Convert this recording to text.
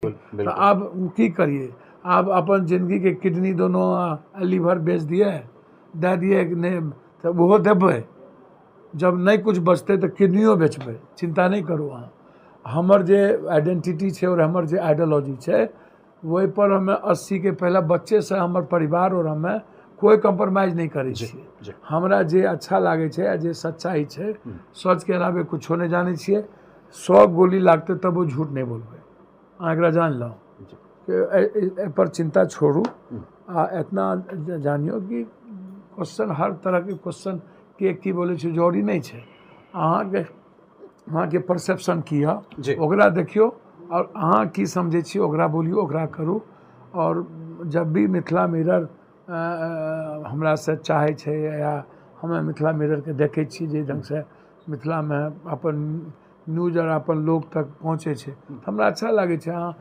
तऽ आब की करियै? आब अपन जिन्दगीके किडनी दोनो आ लीवर बेच दियै, दए दियै कि नहि? तऽ ओहो देबै। जब नहि किछु बचतै तऽ किडनियो बेचबै, चिन्ता नहि करू अहाँ। हमर जे आइडेंटिटी छै आओर हमर जे आइडियोलॉजी छै, ओहिपर हमे 80के पहिले बच्चेसँ हमर परिवार आओर हमे कोइ कम्प्रोमाइज नहि करै छियै। हमरा जे अच्छा लागै छै आ जे सच्चाइ छै, सचके अलावे कुछो नहि जानै छियै। 100 गोली लागतै तब ओ झूठ नहि बोलबै, अहाँ एकरा जान लौ। एहिपर चिन्ता छोड़ू आ एतना जानियौ कि क्वेश्चन, हर तरहके क्वेश्चन के की बोलै छै, जरूरी नहि छै। अहाँके परसेप्शन की यऽ, ओकरा देखियौ आओर अहाँ की समझै छियै ओकरा बोलियौ, ओकरा करू। आओर जब भी मिथिला मिरर हमरासँ चाहै छै या हमे मिथिला मिररके देखै छियै, जे ढङ्गसँ मिथिलामे अपन न्यूज आओर अपन लोक तक पहुँचै छै, हमरा अच्छा लागै छै। अहाँ